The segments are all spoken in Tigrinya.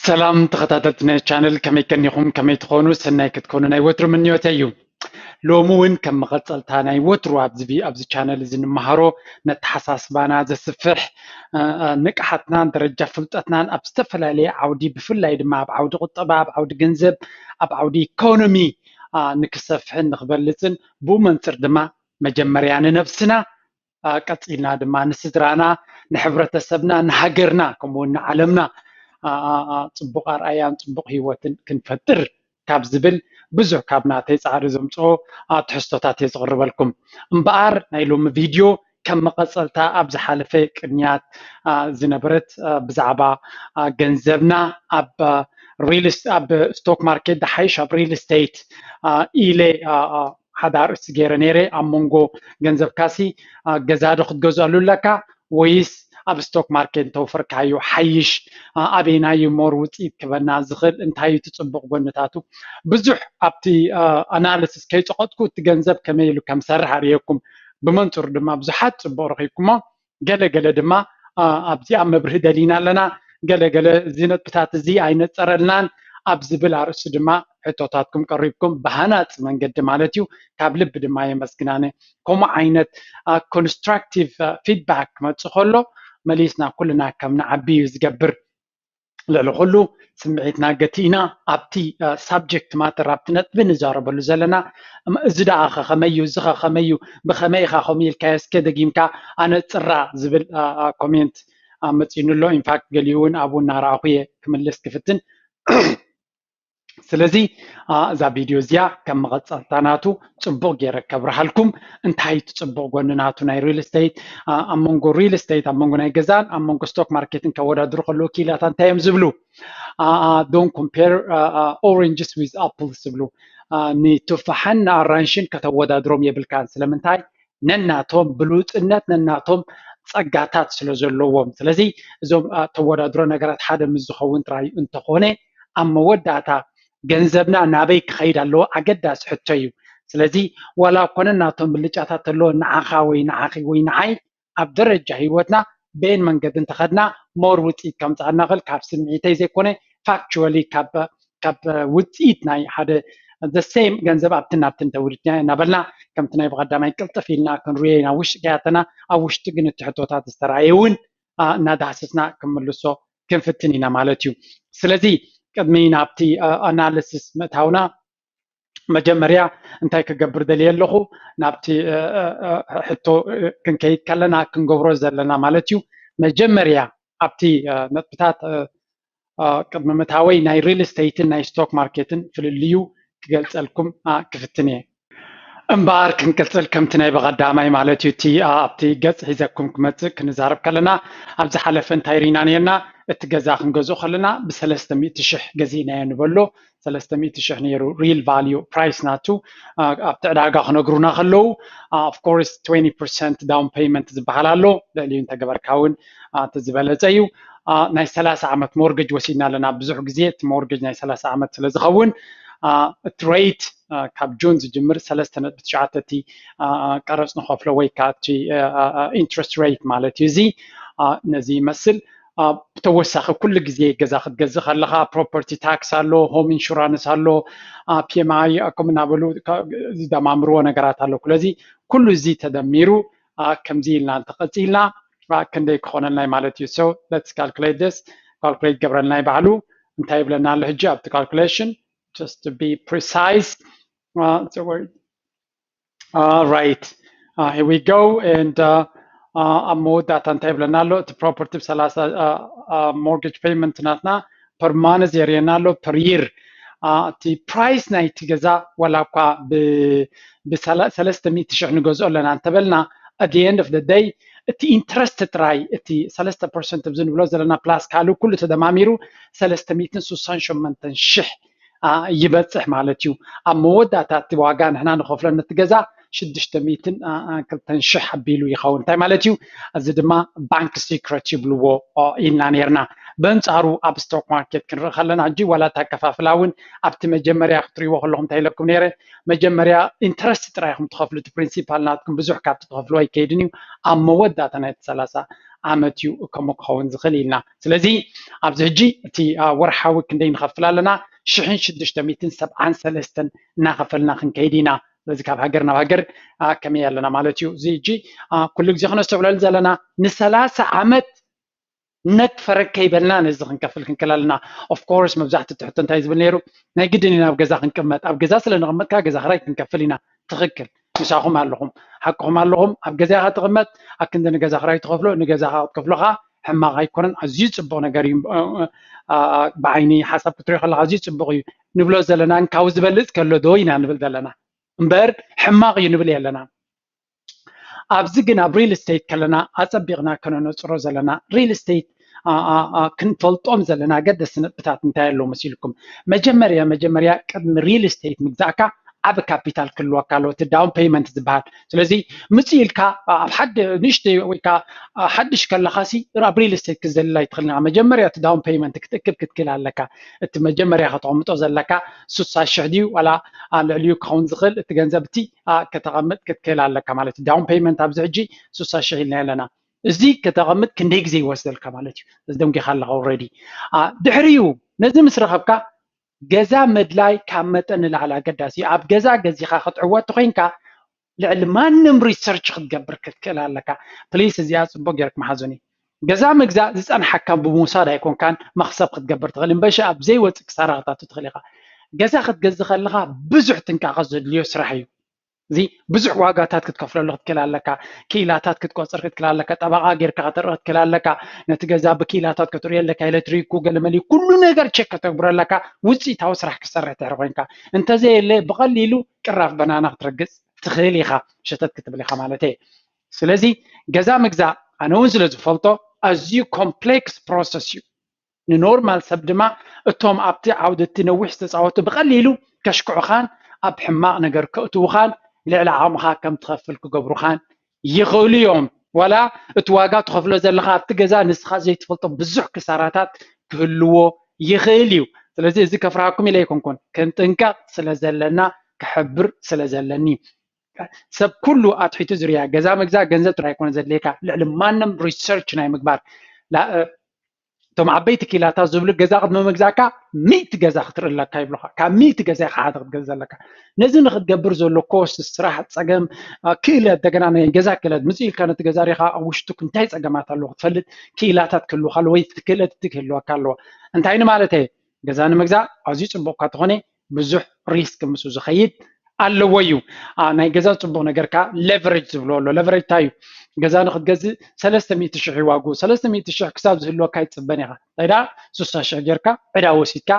ሰላም ተኸታተልቲ ናይ ቻነል፣ ከመይ ቀኒኹም? ከመይ ትኾኑ? ሰናይ ክትኮኑ ናይ ወትሩ ምንዮተይ እዩ። ሎሚ እውን ከም መቐጸልታ ናይ ወትሩ ኣብዚ ቪ-፣ ኣብዚ ቻነል እዚ እንመሃሮ ነተሓሳስባና ዘስፍሕ፣ እ፣ እ፣ ንቕሓትናን ደረጃ ፍልጠትናን ኣብ ዝተፈላለየ ዓውዲ፣ ብፍላይ ድማ ኣብ ዓውዲ ቁጠባ፣ ኣብ ዓውዲ ገንዘብ፣ ኣብ ዓውዲ ኢኮኖሚ፣ እ፣ ንክሰፍሕን ንክበልጽን፣ ብኡ መንጽር ድማ መጀመርያ ንነብስና፣ እ፣ ቀጺልና ድማ ንስድራና፣ ንሕብረተሰብና፣ ንሃገርና፣ ከምኡ እውን ንዓለምና፣ እ፣ እ፣ እ፣ ጽቡቕ ኣርኣያን ጽቡቕ ህይወትን ክንፈጥር ካብ ዝብል ብዙሕ ካብ ናተይ ጻዕሪ ዘምጽኦ፣ እ፣ ትሕዝቶታት እየ ዝቕርበልኩም። እምበኣር ናይ ሎሚ ቪድዮ ከም መቐጸልታ ኣብ ዝሓለፈ ቅንያት፣ እ፣ ዝነበረት፣ እ፣ ብዛዕባ፣ እ፣ ገንዘብና ኣብ፣ እ፣ ሪል ስ-፣ ኣብ ስቶክ ማርኬት፣ ዝሓይሽ ኣብ ሪል ስቴት፣ እ፣ ኢለ፣ እ፣ እ፣ ሓደ ኣርእስቲ ገይረ ነይረ። ኣብ መንጎ ገንዘብካሲ፣ እ፣ ገዛ ዶ ክትገዝኣሉ ኣለካ ወይስ ኣብ ስቶክ ማርኬት እንተወፈርካዮ ሓይሽ፣ እ፣ ኣበይናዩ ሞር ውፅኢት ክበና ዝኽእል፣ እንታይ እዩ እቲ ፅቡቕ ጎንታቱ? ብዙሕ ኣብቲ፣ እ፣ ኣናሊሲስ ከይፀቐጥኩ እቲ ገንዘብ ከመይ ኢሉ ከም ዝሰርሕ ኣርእየኩም። ብመንፅሩ ድማ ብዙሓት ፅቡቕ ረኺብኩሞ፣ ገለ ገለ ድማ፣ እ፣ ኣብዚኣ መብርሂ ደሊና ኣለና፣ ገለ ገለ እዚ ነጥብታት እዚ ኣይነፀረልናን ኣብ ዝብል ኣርእስቲ ድማ ሕቶታትኩም ቀሪብኩም ብሃናፂ መንገዲ ማለት እዩ። ካብ ልቢ ድማ የመስግናነ። ከምኡ ዓይነት፣ እ፣ ኮንስትራክቲቭ፣ እ፣ ፊድባክ ክመፅእ ከሎ መሊስና ኩልና ከም ንዓቢ እዩ ዝገብር። ልዕሊ ኩሉ ስምዒትና ገቲእና ኣብቲ፣ እ፣ ሳብጀክት ማተር፣ ኣብቲ ነጥቢ ንዛረበሉ ዘለና፣ እም፣ እዚ ደኣ ኸ ከመይ እዩ፣ እዚ ኸ ከመይ እዩ፣ ብኸመይ ኢኻ ከምኡ ኢልካዮ፣ እስከ ደጊምካ ኣነጽራ ዝብል፣ እ፣ እ፣ ኮሜንት፣ እ፣ መጺኡኒ ኣሎ። ኢንፋክት ገሊኡ እውን ኣብኡ እናረኣኹ እየ ክምልስ ክፍትን። ስለዚ፣ እ፣ እዛ ቪድዮ እዚኣ ከም መቐጸልታ ናቱ ጽቡቕ ገይረ ከብርሃልኩም። እንታይ እቲ ጽቡቕ ጎኒ ናቱ ናይ ሪል ስቴት፣ እ፣ ኣብ መንጎ ሪል ስቴት፣ ኣብ መንጎ ናይ ገዛን ኣብ መንጎ ስቶክ ማርኬትን ከወዳድሩ ከለዉ ክኢላታት እንታይ እዮም ዝብሉ? እ፣ እ፣ don't compare፣ እ፣ እ፣ oranges with apples ዝብሉ። እ፣ ንቱፋሕን ንኣራንሽን ከተወዳድሮም የብልካን። ስለምንታይ? ነናቶም ብሉጽነት፣ ነናቶም ጸጋታት ስለ ዘለዎም። ስለዚ እዞም፣ እ፣ ተወዳድሮ ነገራት ሓደ ምስ ዝኸውን ጥራይ እንተኾነ፣ ኣብ መወዳእታ ገንዘብና ናበይ ክኸይድ ኣለዎ ኣገዳሲ ሕቶ እዩ። ስለዚ ዋላ እኮ ነናቶም ብልጫታት ኣለዎ፣ ንዓኻ ወይ ንዓኺ ወይ ንዓይ ኣብ ደረጃ ህይወትና በየን መንገዲ እንተኸድና ሞር ውፅኢት ከምፅኣና ክእል ካብ ስምዒተይ ዘይኮነ ፋክቹዋሊ ካብ፣ ካብ ውፅኢት ናይ ሓደ the same ገንዘብ ኣብትን ናብትን ተውድድና እናበልና ከምቲ ናይ ብቐዳማይ ቅልጥፍ ኢልና ክንሪኦ ኢና። ውሽጢ ከያተና ኣብ ውሽጢ ግን እቲ ሕቶታት ዝተረኣየ እውን፣ አ፣ እናዳህሰስና ክንምልሶ ክንፍትን ኢና ማለት እዩ። ስለዚ ቅድሚ ናብቲ፣ አ፣ ኣናሊሲስ ምእታውና መጀመርያ እንታይ ክገብር ደልየ ኣለኹ ናብቲ፣ አ፣ አ፣ አ፣ ሕቶ፣ አ፣ ክንከይድ ከለና ክንገብሮ ዘለና ማለት እዩ። መጀመርያ ኣብቲ፣ አ፣ ነጥብታት፣ አ፣ አ፣ ቅድሚ ምእታወይ ናይ ሪል ስቴትን ናይ ስቶክ ማርኬትን ፍልልዩ ክገልጸልኩም፣ አ፣ ክፍትን እየ። እምበኣር ክንቅጽል ከምቲ ናይ ብቐዳማይ ማለት እዩ፣ እቲ፣ አ፣ ኣብቲ ገጽ ሒዘኩም ክመጽእ ክንዛረብ ከለና፣ ኣብ ዝሓለፈ እንታይ ርኢና ነርና? እቲ ገዛ ክንገዝኦ ከለና ብሰለስተ ሚእቲ ሽሕ ገዚእናዮ ንበሎ፣ ሰለስተ ሚእቲ ሽሕ ነይሩ ሪል ቫልዩ ፕራይስ ናቱ። አ፣ ኣብቲ ዕዳጋ ክነግሩና ከለዉ፣ አ፣ of course twenty percent down payment ዝበሃል ኣሎ፣ ልዕሊኡ እንተገበርካ እውን፣ አ፣ እቲ ዝበለጸ እዩ። አ፣ ናይ ሰላሳ ዓመት ሞርጌጅ ወሲድና ኣለና። ብዙሕ ግዜ እቲ ሞርጌጅ ናይ ሰላሳ ዓመት ስለ ዝኸውን፣ አ፣ እቲ ሬት፣ አ፣ ካብ ጁን ዝጅምር ሰለስተ ነጥቢ ትሽዓተ እቲ፣ አ፣ አ፣ ቀረጽ ንኸፍሎ ወይ ከዓ እቲ፣ አ፣ አ፣ አ፣ ኢንትረስት ሬት ማለት እዩ። እዚ፣ አ፣ ነዚ ይመስል። አ፣ ብተወሳኺ ኩሉ ግዜ ገዛ ክትገዝእ ከለኻ ፕሮፐርቲ ታክስ ኣሎ፣ ሆም ኢንሹራንስ ኣሎ፣ አ፣ ፒ ኤም ኣይ፣ አ፣ ከምኡ እናበሉ ካ-፣ ዝደማምርዎ ነገራት ኣሎ። ስለዚ ኩሉ እዚ ተደሚሩ፣ አ፣ ከምዚ ኢልና እንተቐጺልና፣ አ፣ ክንደይ ክኾነልና እዩ ማለት እዩ። So let's calculate this። ካልኩሌት ገብረልና ይባዕሉ። እንታይ ይብለና ኣሎ ሕጂ ኣብቲ ካልኩሌሽን? Just to be precise። አ፣ so we're All right. Uh, here we go. And, uh, uh, ኣብ መወዳእታ እንታይ ይብለና ኣሎ? እቲ ፕሮፐርቲ ብ ሰላሳ፣ uh, uh, ሞርጌጅ ፔይመንት ናትና ፐር ማንዝ የርእየና ኣሎ፣ ፐር ይር። Uh, እቲ ፕራይስ ናይቲ ገዛ ዋላ እኳ ብ-፣ ብሰላ-፣ ሰለስተ ሚእቲ ሽሕ ንገዝኦ ኣለና እንተበልና፣ at the end of the day እቲ ኢንትረስት ጥራይ፣ እቲ ሰለስተ ፐርሰንት ኣብዚ ንብሎ ዘለና ፕላስ ካልእ ኩሉ ተደማሚሩ ሰለስተ ሚእትን ስሳን ሸሞንተን ሽሕ፣ አ፣ ይበጽሕ ማለት እዩ። ኣብ መወዳእታ እቲ ዋጋ ንሕና ንኸፍሎ ነቲ ገዛ ሽዱሽተ ሚእትን ክልተን ሽሕ ኣቢሉ ይኸውን። እንታይ ማለት እዩ? እዚ ድማ ባንክ ሲክረት ይብልዎ፣ ኦ፣ ኢልና ነርና። በንጻሩ ኣብ ስቶክ ማርኬት ክንርኢ ከለና፣ ሕጂ ዋላ እታ ኣከፋፍላ እውን ኣብቲ መጀመርያ ክትሪእዎ ከለኹም እንታይ ኢለኩም ነይረ? መጀመርያ ኢንትረስት ጥራይ ኢኹም ትኸፍሉ፣ እቲ ፕሪንሲፓል ናትኩም ብዙሕ ካብቲ ትኸፍልዎ ኣይከይድን እዩ። ኣብ መወዳእታ ናይቲ ሰላሳ ዓመት እዩ ከምኡ ክኸውን ዝኽእል ኢልና። ስለዚ ኣብዚ ሕጂ እቲ ወርሓዊ ክንደይ ንኸፍል ኣለና? ሽሕን ሽዱሽተ ሚእትን ሰብዓን ሰለስተን እናኸፈልና ክንከይድ ኢና። ስለዚ ካብ ሃገር ናብ ሃገር ከመይ ኣለና ማለት እዩ። እዚ ሕጂ ኩሉ ግዜ ክነስተውዕለሉ ዘለና ንሰላሳ ዓመት ነግ ፈረግ ከይበልና ነዚ ክንከፍል ክንክእል ኣለና። ኦፍኮርስ መብዛሕትኡ እቲ ሕቶ እንታይ ዝብል ነይሩ? ናይ ግድን ኢና ኣብ ገዛ ክንቅመጥ፣ ኣብ ገዛ ስለ ንቕመጥካ ገዛ ክራይ ክንከፍል ኢና። ትኽክል፣ ምሳኹም ኣለኹም፣ ሓቅኹም ኣለኹም። ኣብ ገዛ ኢኻ ትቕመጥ፣ ኣክንዲ ንገዛ ክራይ ትኸፍሎ፣ ንገዛኻ ክትከፍሎ ከዓ ሕማቕ ኣይኮነን፣ ኣዝዩ ፅቡቕ ነገር እዩ። ብዓይኒ ሓሳብ ክትሪኦ ከለካ ኣዝዩ ፅቡቕ እዩ ንብሎ ዘለና፣ እንካዊ ዝበልፅ ከሎ ዶ ኢና ንብል ዘለና እምበር ሕማቕ እዩ ንብል የለና። ኣብዚ ግን ኣብ ሪል ስቴት ከለና ኣፀቢቕና ከነነፅሮ ዘለና ሪል ስቴት ክንፈልጦም ዘለና ኣገደስቲ ነጥብታት እንታይ ኣለዉ መሲልኩም? መጀመርያ መጀመርያ ቅድሚ ሪል ስቴት ምግዛእካ ዓቢ ካፒታል ክህልወካ ኣለዎ፣ እቲ ዳውን ፔይመንት ዝበሃል። ስለዚ ምጽእ ኢልካ ኣብ ሓደ ንእሽተይ ወይ ከዓ ሓድሽ ከለኻሲ ኣብ ሪል ስቴት ክትዘልል ኣይትኽእልን ኢኻ። መጀመርያ እቲ ዳውን ፔይመንት ክትእክብ ክትክእል ኣለካ። እቲ መጀመርያ ከተቐምጦ ዘለካ ሱሳ ሽሕ ድዩ ዋላ ልዕሊኡ ክኸውን ዝኽእል እቲ ገንዘብ እቲ ከተቐምጥ ክትክእል ኣለካ ማለት እዩ። ዳውን ፔይመንት ኣብዚ ሕጂ ሱሳ ሽሕ ኢልና ኣለና። እዚ ከተቐምጥ ክንደይ ግዜ ይወስደልካ ማለት እዩ። እዚ ደንጊኻ ኣለኻ ኦልሬዲ። ድሕሪኡ ነዚ ምስ ረኸብካ ገዛ ምድላይ ካብ መጠን ንላዕሊ ኣገዳሲ እዩ። ኣብ ገዛ ገዚኻ ክትዕወት ኮይንካ ልዕሊ ማንም ሪሰርች ክትገብር ክትክእል ኣለካ። ፕሊስ እዚኣ ፅቡቅ ጌርኩም ሓዙኒ። ገዛ ምግዛእ ዝፀንሓካ ብምውሳድ ኣይኮንካን መክሰብ ክትገብር ትኽእል እምበሺ ኣብ ዘይወፅእ ክሳራ ክታቱ ትኽእል ኢኻ። ገዛ ክትገዝእ ከለኻ ብዙሕ ጥንቃቐ ዘድልዮ ስራሕ እዩ። እዚ ብዙሕ ዋጋታት ክትከፍለሉ ክትክእል ኣለካ። ክኢላታት ክትቆፅር ክትክእል ኣለካ። ጠበቃ ጌርካ ከተርኢ ክትክእል ኣለካ። ነቲ ገዛ ብክኢላታት ከተርእዮ ኣለካ። ኤሌክትሪኩ ገለመሊ ኩሉ ነገር ቸክ ከተግብሮ ኣለካ። ውፅኢታዊ ስራሕ ክትሰርሕ ትሕሪ ኮይንካ እንተዘየለ ብቐሊሉ ቅራፍ በናና ክትረግፅ ትኽእል ኢኻ። ሸተት ክትብል ኢኻ ማለት እየ። ስለዚ ገዛ ምግዛእ ኣነ እውን ስለ ዝፈልጦ ኣዝዩ ኮምፕሌክስ ፕሮሰስ እዩ። ንኖርማል ሰብ ድማ እቶም ኣብቲ ዓውዲ እቲ ነዊሕ ዝተፃወቱ ብቐሊሉ ከሽክዑኻን ኣብ ሕማቕ ነገር ከእትውኻን ልዕሊ ዓቕምኻ ከም ትኸፍል ክገብሩኻን ይኽእሉ እዮም። ዋላ እቲ ዋጋ ትኸፍሎ ዘለኻ ኣብቲ ገዛ ንስኻ ዘይትፈልጦ ብዙሕ ክሳራታት ክህልዎ ይኽእል እዩ። ስለዚ እዚ ከፍርሃኩም ኢለ ኣይኮንኩን፣ ክንጥንቀቕ ስለ ዘለና ክሕብር ስለ ዘለኒ። ሰብ ኩሉ ኣትሒቱ ዝርያ ገዛ ምግዛእ ገንዘብ ጥራይ ኣይኮነ ዘድልየካ፣ ልዕሊ ማንም ሪሰርች ናይ ምግባር እቶም ዓበይቲ ኪላታት ዝብሉ ገዛ ቅድሚ ምግዛእካ ሚእቲ ገዛ ክትርኢ ኣለካ ይብሉካ። ካብ ሚእቲ ገዛ ኢኻ ሓደ ክትገዝእ ዘለካ። ነዚ ንክትገብር ዘሎ ኮስት፣ ስራሕ፣ ፀገም፣ ክእለት፣ እንደገና ናይ ገዛ ክእለት ምፅእ ኢልካ ነቲ ገዛ ሪኻ ኣብ ውሽጡ እንታይ ፀገማት ኣለዎ ክትፈልጥ ክኢላታት ክህልወካ ኣለዎ ወይ ክእለት እቲ ክህልወካ ኣለዎ። እንታይ ንማለት እየ? ገዛ ንምግዛእ ኣዝዩ ፅቡቅ እኳ ተኾነ ብዙሕ ሪስክ ምስኡ ዝኸይድ ኣለዎ እዩ። ናይ ገዛ ፅቡቅ ነገር ከዓ ሌቨሬጅ ዝብሎ ኣሎ። ሌቨሬጅ እንታይ እዩ? ገዛ ንክትገዝእ ሰለስተ ሚእቲ ሽሕ ይዋግኡ። ሰለስተ ሚእቲ ሽሕ ክሳብ ዝህልወካ ይፅበን ኢኻ። እንታይ ደኣ ስሳ ሽሕ ጌርካ ዕዳ ወሲድካ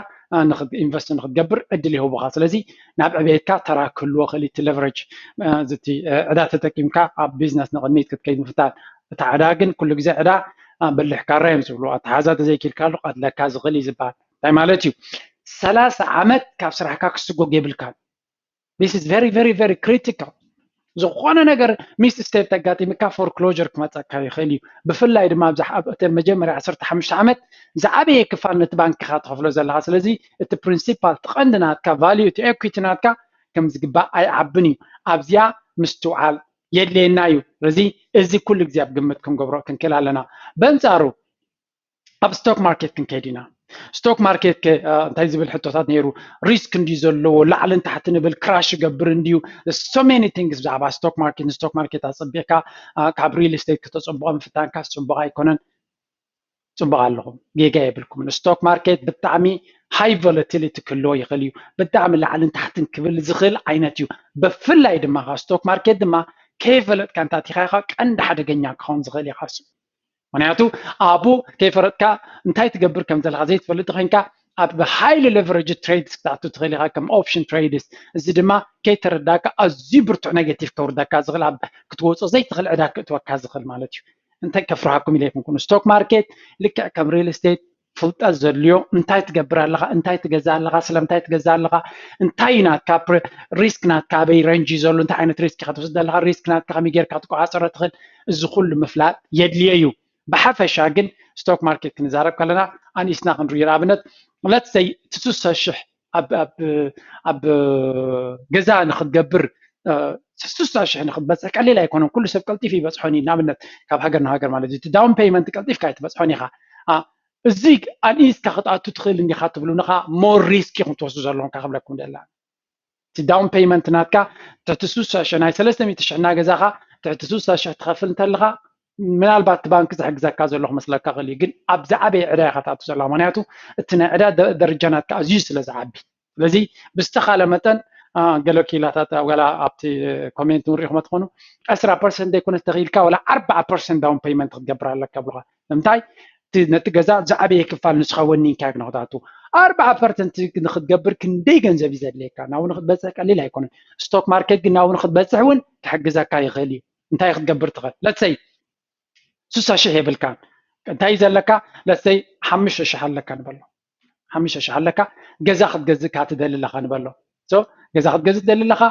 ኢንቨስት ንክትገብር ዕድል ይህቡኻ። ስለዚ ናብ ዕቤትካ ተራ ክህልዎ ክእል እቲ ሌቨሬጅ፣ እቲ ዕዳ ተጠቂምካ ኣብ ቢዝነስ ንቅድሚት ክትከይድ ምፍታን። እታ ዕዳ ግን ኩሉ ግዜ ዕዳ በሊሕ ካራ እዮም ዝብሉ። ኣተሓዛ ተዘይኪልካሉ ቀትለካ ዝኽእል እዩ ዝበሃል። እንታይ ማለት እዩ? ሰላሳ ዓመት ካብ ስራሕካ ክስጎግ የብልካን። This is very very very critical። ዝኾነ ነገር ሚስ ስቴፕ ተጋጢምካ ፎርክሎጀር ክመፀካ ይኽእል እዩ። ብፍላይ ድማ ኣብዛ ኣብ እተን መጀመርያ ዓሰርተ ሓሙሽተ ዓመት ዝዓበየ ክፋል ነቲ ባንክኻ ትኸፍሎ ዘለኻ። ስለዚ እቲ ፕሪንሲፓል፣ እቲ ቀንዲ ናትካ ቫልዩ፣ እቲ ኤኩቲ ናትካ ከም ዝግባእ ኣይዓብን እዩ። ኣብዚኣ ምስትውዓል የድልየና እዩ። ስለዚ እዚ ኩሉ ግዜ ኣብ ግምት ክንገብሮ ክንክእል ኣለና። በንፃሩ ኣብ ስቶክ ማርኬት ክንከይድ ኢና። ስቶክ ማርኬት እንታይ ዝብል ሕቶታት ነይሩ? ሪስክ እንድዩ ዘለዎ፣ ላዕልን ታሕትን ይብል፣ ክራሽ ይገብር እንድዩ። So many things ብዛዕባ ስቶክ ማርኬት። ንስቶክ ማርኬት ኣፀቢቕካ ካብ ሪል ስቴት ከተፀብቆ ምፍታንካ ፅቡቅ ኣይኮነን። ፅቡቅ ኣለኹም፣ ጌጋ የብልኩምን። ስቶክ ማርኬት ብጣዕሚ ሃይ ቮለቲሊቲ ክህልዎ ይኽእል እዩ። ብጣዕሚ ላዕልን ታሕትን ክብል ዝኽእል ዓይነት እዩ። ብፍላይ ድማ ካብ ስቶክ ማርኬት ድማ ከይፈለጥካ እንታቲኻ ኢኻ ቀንዲ ሓደገኛ ክኸውን ዝኽእል እዩ። ካሱ ምክንያቱ ኣብኡ ከይፈረጥካ እንታይ ትገብር ከም ዘለካ ዘይትፈልጥ ኮይንካ ኣብ ሃይሊ ሌቨሬጅ ትሬድስ ክትኣቱ ትኽእል ኢኻ፣ ከም ኦፕሽን ትሬድስ። እዚ ድማ ከይተረዳካ ኣዝዩ ብርቱዕ ኔጌቲቭ ከውርደካ ዝኽእል፣ ኣብ ክትወፆ ዘይትኽእል ዕዳ ክእትወካ ዝኽእል ማለት እዩ። እንታይ ከፍርሃኩም ኢለ ኣይኮንኩን። ስቶክ ማርኬት ልክዕ ከም ሪል ስቴት ፍልጠት ዘድልዮ፣ እንታይ ትገብር ኣለኻ፣ እንታይ ትገዛ ኣለኻ፣ ስለምንታይ ትገዛ ኣለኻ፣ እንታይ ናትካ ሪስክ ናትካ ኣበይ ረንጅ እዩ ዘሎ፣ እንታይ ዓይነት ሪስክ ኢኻ ትወስድ ኣለኻ፣ ሪስክ ናትካ ከመይ ጌርካ ክትቆፃፀሮ ትኽእል፣ እዚ ኩሉ ምፍላጥ የድልዮ እዩ። ብሓፈሻ ግን ስቶክ ማርኬት ክንዛረብ ከለና ኣንኢስና ክንሪኦ፣ ንኣብነት let's say እቲ ስሳ ሽሕ ኣብ ገዛ ንክትገብር ስሳ ሽሕ ንክትበፅሕ ቀሊል ኣይኮነን። ኩሉ ሰብ ቀልጢፍ ይበፅሖን እዩ። ንኣብነት ካብ ሃገር ንሃገር ማለት እዩ። እቲ down payment ቀልጢፍካ ኣይትበፅሖን ኢኻ። እዚ ኣንኢዝካ ክትኣቱ ትኽእል እንዲኻ ትብሉ ንኻ more risk ኢኹም ትወስዱ ዘለኹም ክብለኩም ደላ። እቲ down payment ናትካ ትሕቲ ስሳ ሽሕ ናይ ሰለስተ ሚእቲ ሽሕ እናገዛኻ ትሕቲ ስሳ ሽሕ ትኸፍል እንተለኻ ምናልባት እቲ ባንክ ዝሕግዘካ ዘሎ ክመስለካ ክእል እዩ፣ ግን ኣብ ዝዓበየ ዕዳ ኢኻ ትኣቱ ዘለኻ። ምክንያቱ እቲ ናይ ዕዳ ደረጃ ናትካ ኣዝዩ ስለ ዝዓቢ። ስለዚ ብዝተኻለ መጠን ገለ ኪላታት ዋላ ኣብቲ ኮሜንት ንሪኢኹም ትኾኑ ዕስራ ፐርሰንት ዘይኮነ ተኽኢልካ ዋላ ኣርባዓ ፐርሰንት down payment ክትገብር ኣለካ ብሉኻ። ንምንታይ ነቲ ገዛ ዝዓበየ ክፋል ንስኻ ወኒንካ ግና ክትኣቱ ኣርባዓ ፐርሰንት ንክትገብር ክንደይ ገንዘብ እዩ ዘድልየካ? ናብኡ ንክትበፅሕ ቀሊል ኣይኮነን። ስቶክ ማርኬት ግን ናብኡ ንክትበፅሕ እውን ክሕግዘካ ይኽእል እዩ። እንታይ ክትገብር ትኽእል? ለትሰይ ስሳ ሽሕ የብልካን። እንታይ እዩ ዘለካ? ለትሰይ ሓሙሽተ ሽሕ ኣለካ ንበሎ። ሓሙሽተ ሽሕ ኣለካ፣ ገዛ ክትገዝእ ካ ትደሊ ኣለኻ ንበሎ። ገዛ ክትገዝእ ትደሊ ኣለኻ፣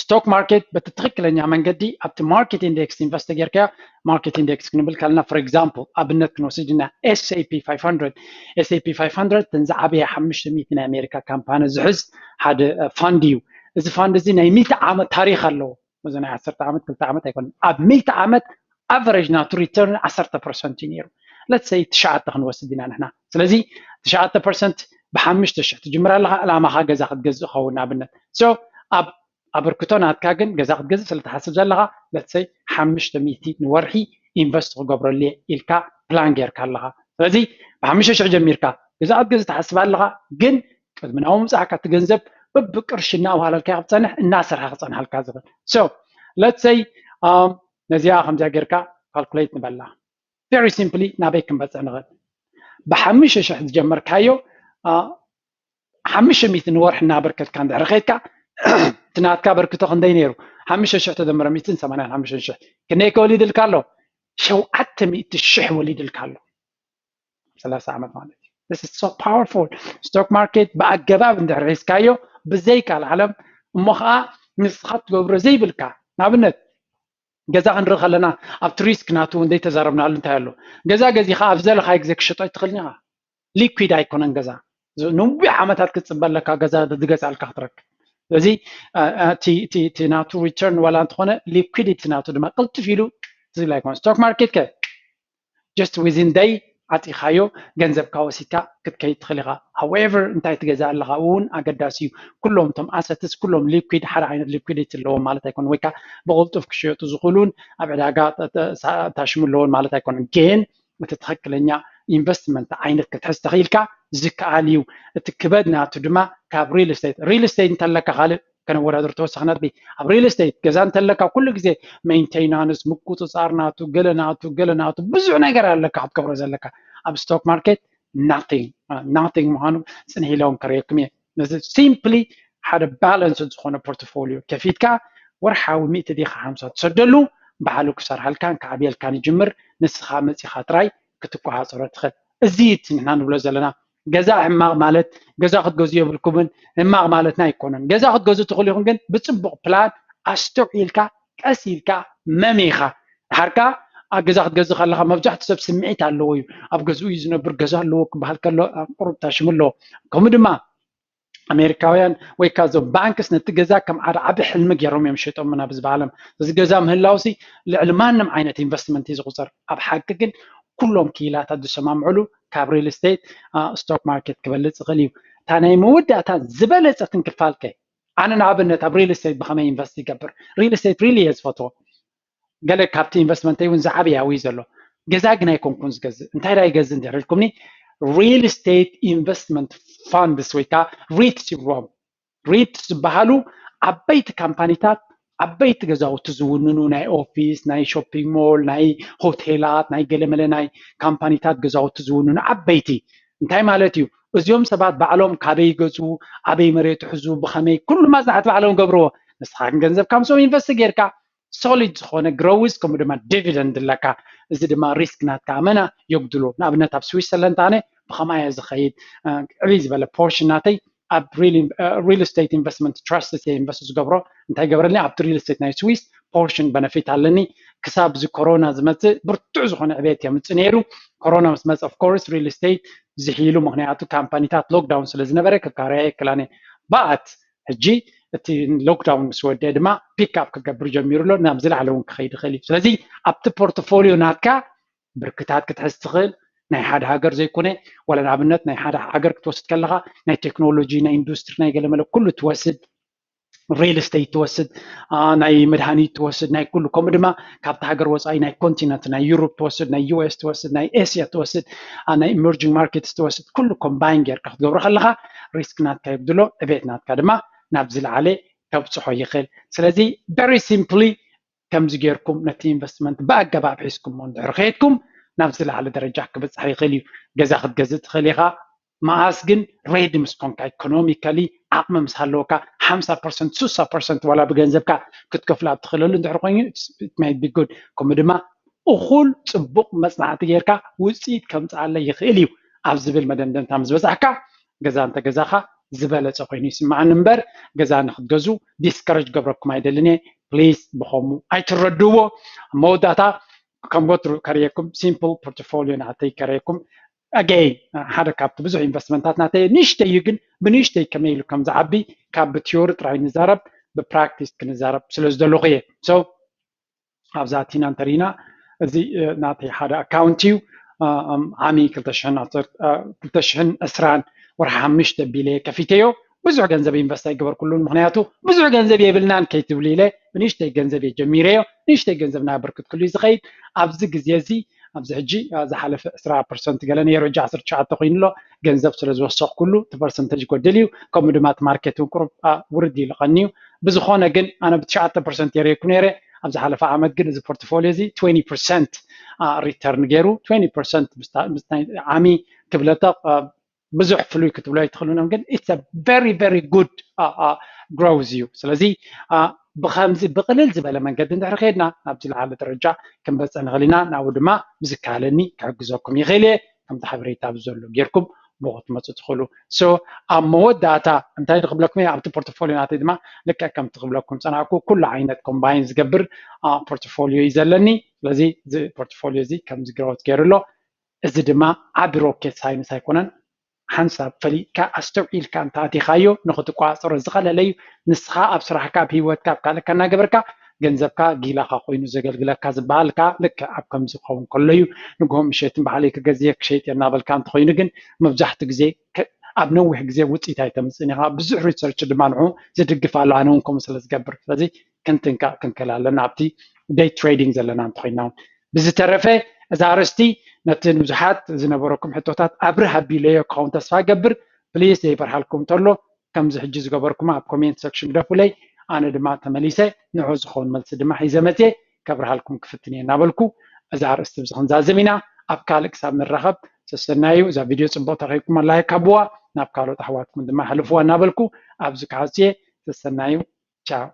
ስቶክ ማርኬት በቲ ትኽክለኛ መንገዲ ኣብቲ ማርኬት ኢንዴክስ ኢንቨስት ጌርካዮ። ማርኬት ኢንዴክስ ክንብል ከለና for example ኣብነት ክንወስድ ኢና S&P five hundred። S&P five hundred እተን ዝዓበየ ሓሙሽተ ሚእቲ ናይ ኣሜሪካ ካምፓኒ ዝሕዝ ሓደ ፋንድ እዩ። እዚ ፋንድ እዚ ናይ ሚእቲ ዓመት ታሪክ ኣለዎ። እዚ ናይ ዓሰርተ ዓመት ክልተ ዓመት ኣይኮነን። ኣብ ሚእቲ ዓመት ኣቨሬጅ ናቱ ሪተርን ዓሰርተ ፐርሰንት እዩ ነይሩ። ለትሰይ ትሽዓተ ክንወስድ ኢና ንሕና። ስለዚ ትሽዓተ ፐርሰንት ብሓሙሽተ ሽሕ ትጅምር ኣለኻ። ዕላማኻ ገዛ ክትገዝእ ኸውን ንኣብነት። ኣብ ኣበርክቶ ናትካ ግን ገዛ ክትገዝእ ስለ ትሓስብ ዘለኻ ለትሰይ ሓሙሽተ ሚእቲ ንወርሒ ኢንቨስት ክገብረሉ እየ ኢልካ ፕላን ጌርካ ኣለኻ። ስለዚ ብሓሙሽተ ሽሕ ጀሚርካ ገዛ ክትገዝእ ትሓስብ ኣለኻ፣ ግን ቅድሚ ናብኡ ምብጻሕካ እቲ ገንዘብ በብቅርሺ እናኣዋሃለልካ ክትጸንሕ እናሰርሐ ክጸንሓልካ ዝኽእል። So let's say ነዚኣ ከምዚኣ ጌርካ ካልኩሌት ንበላ። Very simply ናበይ ክንበጽሕ ንኽእል? ብሓሙሽተ ሽሕ ዝጀመርካዮ ሓሙሽተ ሚእቲ ንወርሒ እናበርከትካ እንድሕር ኸይድካ እቲ ናትካ በርክቶ ክንደይ ነይሩ? ሓሙሽተ ሽሕ ተደምረ ሚእትን ሰማንያን ሓሙሽተ ሽሕ ክንደይ ከወሊድልካ ኣሎ? ሸውዓተ ሚእቲ ሽሕ ወሊድልካ ኣሎ። ሰላሳ ዓመት ማለት እዩ። This is so powerful። ስቶክ ማርኬት ብኣገባብ እንድሕር ሒዝካዮ ብዘይ ቃል ዓለም እሞ ከዓ ንስኻ ትገብሮ ዘይብልካ ንኣብነት ገዛ ክንርኢ ከለና ኣብቲ ሪስክ ናቱ እንደይተዛረብናሉ እንታይ ኣሎ? ገዛ ገዚኻ ኣብ ዘለኻዮ ግዜ ክሸጦ ኣይትኽእልን ኢኻ። ሊኩዊድ ኣይኮነን ገዛ። ነዊሕ ዓመታት ክትፅበ ኣለካ ገዛ ዝገዝኣልካ ክትረክብ። ስለዚ እቲ ናቱ ሪተርን ዋላ እንተኾነ ሊኩዊዲቲ ናቱ ድማ ቅልጥፍ ኢሉ ዝብል ኣይኮነ። ስቶክ ማርኬት ከ just within day ዓፂኻዮ ገንዘብካ ወሲድካ ክትከይድ ትኽእል ኢኻ። However እንታይ ትገዝእ ኣለኻ እውን ኣገዳሲ እዩ። ኩሎም እቶም ኣሰትስ ኩሎም ሊኩዊድ ሓደ ዓይነት ሊኩዊዲቲ ኣለዎም ማለት ኣይኮነን፣ ወይ ከዓ ብቕልጡፍ ክሽየጡ ዝኽእሉን ኣብ ዕዳጋ ታሽሙ ኣለዎን ማለት ኣይኮነን። ግን እቲ ትኽክለኛ ኢንቨስትመንት ዓይነት ክትሕዝ ተኽኢልካ ዝከኣል እዩ። እቲ ክበድ ናቱ ድማ ካብ ሪል ስቴት ሪል ስቴት እንተለካ ካልእ ከነወዳድር ተወሳኺ ነጥቢ ኣብ ሪል ስቴት ገዛ እንተለካ ኩሉ ግዜ ሜንቴናንስ ምቁፅፃር ናቱ ገለ ናቱ ገለ ናቱ ብዙሕ ነገር ኣለካ ክትገብሮ ዘለካ። ኣብ ስቶክ ማርኬት ናቲንግ ናቲንግ ምዃኑ ፅንሕ ኢለ እውን ከርእየኩም እየ። ነዚ ሲምፕሊ ሓደ ባላንስ ዝኾነ ፖርትፎሊዮ ከፊትካ ወርሓዊ ሚእቲ ዲኻ ሓምሳ ትሰደሉ ባዕሉ ክሰርሓልካን ክዓብየልካን ይጅምር። ንስኻ መፂኻ ጥራይ ክትቆፃፀሮ ትኽእል። እዚ እቲ ንሕና ንብሎ ዘለና ገዛ ሕማቕ ማለት ገዛ ክትገዝኡ የብልኩምን ሕማቕ ማለትና ኣይኮነን። ገዛ ክትገዝኡ ትኽእሉ ኢኹም፣ ግን ብፅቡቕ ፕላን ኣስተውዒልካ ቀስ ኢልካ መሚኻ ድሓርካ ኣብ ገዛ ክትገዝእ ከለኻ መብዛሕትኡ ሰብ ስምዒት ኣለዎ እዩ። ኣብ ገዝኡ እዩ ዝነብር፣ ገዛ ኣለዎ ክበሃል ከሎ ቁሩብ ታሽሙ ኣለዎ። ከምኡ ድማ ኣሜሪካውያን ወይ ከዓ እዞም ባንክስ ነቲ ገዛ ከም ሓደ ዓቢ ሕልሚ ገይሮም እዮም ሸይጦምና ብዝበ ዓለም። እዚ ገዛ ምህላውሲ ልዕሊ ማንም ዓይነት ኢንቨስትመንት እዩ ዝቑፀር። ኣብ ሓቂ ግን ኩሎም ክኢላታት ዝሰማምዕሉ ካብ ሪል ስቴት ስቶክ ማርኬት ክበልፅ ይኽእል እዩ። እታ ናይ መወዳእታ ዝበለፀትን ክፋል ከ ኣነ ንኣብነት ኣብ ሪል ስቴት ብኸመይ ኢንቨስት ይገብር? ሪል ስቴት ሪሊ እየ ዝፈትዎ። ገለ ካብቲ ኢንቨስትመንተይ እውን ዝዓበየ ኣብኡ እዩ ዘሎ። ገዛ ግን ኣይኮንኩን ዝገዝእ። እንታይ ዳ ይገዝእ እንድሕር ኢልኩምኒ ሪል ስቴት ኢንቨስትመንት ፋንድስ ወይ ከዓ ሪትስ ይብልዎም። ሪትስ ዝበሃሉ ዓበይቲ ካምፓኒታት ዓበይቲ ገዛውቲ ዝውንኑ ናይ ኦፊስ ናይ ሾፒንግ ሞል ናይ ሆቴላት ናይ ገለመለ ናይ ካምፓኒታት ገዛውቲ ዝውንኑ ዓበይቲ እንታይ ማለት እዩ? እዚኦም ሰባት ባዕሎም ካበይ ይገዝኡ፣ ኣበይ መሬት ይሕዙ፣ ብኸመይ ኩሉ ማፅናዕቲ ባዕሎም ገብርዎ። ንስኻ ግን ገንዘብካ ምስኦም ኢንቨስት ጌርካ ሶሊድ ዝኾነ ግሮዊዝ ከምኡ ድማ ዲቪደንድ ኣለካ። እዚ ድማ ሪስክ ናትካ ኣመና የጉድሎ። ንኣብነት ኣብ ስዊትዘርላንድ ኣነ ብኸማይ እየ ዝኸይድ። ዕብይ ዝበለ ፖርሽን ናተይ ኣብ ሪል ስቴት ኢንቨስትመንት ትራስትስ እየ ኢንቨስት ዝገብሮ። እንታይ ገብረልኒ ኣብቲ ሪል ስቴት ናይ ስዊስ ፖርሽን በነፊት ኣለኒ። ክሳብ እዚ ኮሮና ዝመፅእ ብርቱዕ ዝኾነ ዕቤት የምፅእ ነይሩ። ኮሮና ምስ መፀ ኦፍኮርስ ሪል ስቴት ዝሒሉ፣ ምክንያቱ ካምፓኒታት ሎክዳውን ስለ ዝነበረ ክካረያ ይክላነ ባት ሕጂ እቲ ሎክዳውን ምስ ወደ ድማ ፒክ ኣፕ ክገብር ጀሚሩ ኣሎ። ናብ ዝለዓለ እውን ክኸይድ ይኽእል እዩ። ስለዚ ኣብቲ ፖርትፎሊዮ ናትካ ብርክታት ክትሕዝ ትኽእል ናይ ሓደ ሃገር ዘይኮነ፣ ዋላ ንኣብነት ናይ ሓደ ሃገር ክትወስድ ከለኻ ናይ ቴክኖሎጂ፣ ናይ ኢንዱስትሪ፣ ናይ ገለመለ ኩሉ ትወስድ፣ ሪል ስቴት ትወስድ፣ ናይ መድሃኒት ትወስድ፣ ናይ ኩሉ፣ ከምኡ ድማ ካብቲ ሃገር ወፃኢ ናይ ኮንቲነንት ናይ ዩሮፕ ትወስድ፣ ናይ ዩ ኤስ ትወስድ፣ ናይ ኤስያ ትወስድ፣ ናይ ኢመርጂንግ ማርኬትስ ትወስድ፣ ኩሉ ኮምባይን ጌርካ ክትገብሮ ከለኻ ሪስክ ናትካ የጉድሎ፣ ዕቤት ናትካ ድማ ናብ ዝለዓለ ከብፅሖ ይኽእል። ስለዚ ቨሪ ሲምፕሊ ከምዚ ጌርኩም ነቲ ኢንቨስትመንት ብኣገባብ ሒዝኩሞ እንድሕር ከየድኩም ናብ ዝለዓለ ደረጃ ክብፅሕ ይኽእል እዩ። ገዛ ክትገዝእ ትኽእል ኢኻ። መኣስ ግን ሬዲ ምስ ኮንካ፣ ኢኮኖሚካሊ ዓቕሚ ምስ ሃለወካ፣ ሓምሳ ፐርሰንት ስሳ ፐርሰንት ዋላ ብገንዘብካ ክትከፍላ እትኽእለሉ እንድሕር ኮይኑ it's- it might be good። ከምኡ ድማ እኹል ፅቡቕ መፅናዕቲ ጌርካ ውፅኢት ከምፅኣለ ይኽእል እዩ ኣብ ዝብል መደምደምታ ምስ በፃሕካ ገዛ እንተገዛኻ ዝበለፀ ኮይኑ ይስምዓኒ እምበር ገዛ ንክትገዙ ዲስከረጅ ገብረኩም ኣይደልን እየ። ፕሊዝ ብኸሙ ኣይትረድዎ። መወዳእታ ከም ወትሩ ከርእየኩም ሲምፕል ፖርትፎሊዮ ናተይ ከርእየኩም። ኣገይ ሓደ ካብቲ ብዙሕ ኢንቨስትመንታት ናተይ ንእሽተይ እዩ፣ ግን ብንእሽተይ ከመይ ኢሉ ከም ዝዓቢ ካብ ብቲዮሪ ጥራይ ንዛረብ ብፕራክቲስ ክንዛረብ ስለ ዝደለኹ እየ። So ኣብዛ ቲና እንተሪና እዚ ናተይ ሓደ ኣካውንት እዩ። ዓሚ ክልተ ሽሕን ዕስራን ወርሒ ሓሙሽተ ቢለ ከፊተዮ። ብዙሕ ገንዘብ ኢንቨስት ኣይገበርኩሉን፣ ምክንያቱ ብዙሕ ገንዘብ የብልናን ከይትብሉ ኢለ ብንእሽተይ ገንዘብ እየ ጀሚረዮ። ንእሽተይ ገንዘብ እናበርክትኩሉ እዩ ዝኸይድ። ኣብዚ ግዜ እዚ ኣብዚ ሕጂ ዝሓለፈ ዕስራ ፐርሰንት ገለ ነይሩ፣ ሕጂ ዓሰርተ ትሽዓተ ኮይኑ ኣሎ። ገንዘብ ስለ ዝወሰኽኩሉ እቲ ፐርሰንተጅ ይጎድል እዩ። ከምኡ ድማ እቲ ማርኬት እውን ቁሩብ ውርድ ኢሉ ቀንዩ። ብዝኾነ ግን ኣነ ብትሽዓተ ፐርሰንት የርእየኩም ነይረ። ኣብ ዝሓለፈ ዓመት ግን እዚ ፖርትፎሊዮ እዚ ትዌንቲ ፐርሰንት ሪተርን ገይሩ። ትዌንቲ ፐርሰንት ዓሚ ክብለታ ብዙሕ ፍሉይ ክትብሎ ኣይትኽእሉን እዮም፣ ግን it's a very very good growth እዩ። ስለዚ ብከምዚ ብቅልል ዝበለ መንገዲ እንድሕር ከድና ናብ ዝለዓለ ደረጃ ክንበፅሕ ንኽእል ኢና። ናብኡ ድማ ብዝከኣለኒ ክሕግዘኩም ይኽእል እየ። ከምቲ ሓበሬታ ኣብዚ ዘሎ ጌርኩም ብኡ ክትመፁ ትኽእሉ። So ኣብ መወዳእታ እንታይ ክብለኩም እየ፣ ኣብቲ ፖርትፎሊዮ ናተይ ድማ ልክዕ ከምቲ ክብለኩም ፀናሕኩ ኩሉ ዓይነት ኮምባይን ዝገብር ፖርትፎሊዮ እዩ ዘለኒ። ስለዚ እዚ ፖርትፎሊዮ እዚ ከምዚ ግሮውት ገይሩ ኣሎ። እዚ ድማ ዓቢ ሮኬት ሳይንስ ኣይኮነን። ሓንሳብ ፈሊጥካ ኣስተውዒልካ እንተኣቲኻዮ ንኽትቋፀሮ ዝቐለለ እዩ። ንስኻ ኣብ ስራሕካ፣ ኣብ ህይወትካ፣ ኣብ ካልእካ እናገበርካ ገንዘብካ ጊላኻ ኮይኑ ዘገልግለካ ዝበሃል ከኣ ልክዕ ኣብ ከምዚ ክኸውን ከሎ እዩ። ንግሆ ምሸትን ባዕለይ ክገዝየ ክሸይጥ እየ እናበልካ እንተኾይኑ ግን መብዛሕትኡ ግዜ ኣብ ነዊሕ ግዜ ውፅኢት ኣይተምፅእን ኢኻ። ብዙሕ ሪሰርች ድማ ንዑ ዝድግፍ ኣሎ፣ ኣነ እውን ከምኡ ስለ ዝገብር። ስለዚ ክንትንካእ ክንክእል ኣለና ኣብቲ ደይ ትሬዲንግ ዘለና እንተኾይና እውን። ብዝተረፈ እዛ ኣርእስቲ ነቲ ንብዙሓት ዝነበረኩም ሕቶታት ኣብርህ ኣቢለዮ ክኸውን ተስፋ እገብር። ፕሊዝ ዘይበርሃልኩም እንተሎ ከምዚ ሕጂ ዝገበርኩም ኣብ ኮሜንት ሰክሽን ግደፉለይ። ኣነ ድማ ተመሊሰ ንዑ ዝኸውን መልሲ ድማ ሒዘ መፅየ ከብርሃልኩም ክፍትን እየ እናበልኩ እዛ ኣርእስቲ ብዚ ክንዛዝም ኢና። ኣብ ካልእ ክሳብ ንራኸብ ሰሰናዩ። እዛ ቪድዮ ፅቡቕ ተረኺብኩማ ላይክ ሃብዋ፣ ናብ ካልኦት ኣሕዋትኩም ድማ ሕልፍዋ እናበልኩ ኣብዚ ክሓፅየ ሰሰናዩ። ቻው።